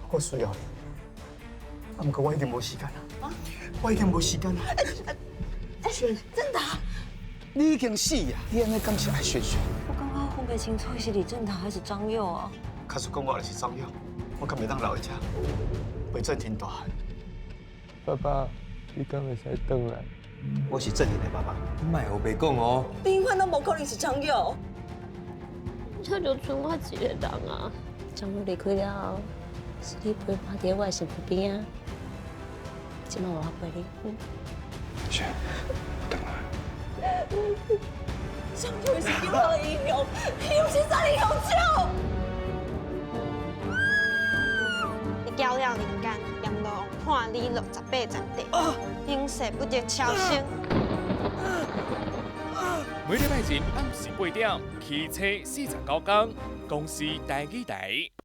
我需要你，啊，毋過我已經無時間啦，我已經無時間啦。正達，你已經死啊！你按呢敢是愛萱萱？我感覺分袂清楚是李正達還是張佑啊。假使講我就是張佑，我敢會當留佇遮，陪鄭婷大漢。爸爸，你敢會使轉來？我是鄭婷的爸爸，你莫烏白講哦。永遠攏無可能是張佑。這就賰我一个人啊！張佑離開了後，是你陪伴佇我的身軀邊仔。這擺我陪你。萱，轉來。張佑是救我的英雄，伊毋是殺人兇手。伊繳了人間，閻羅王判你68層地獄，永世不得超生。每禮拜日暗時8點，汽車49天，公視台語台。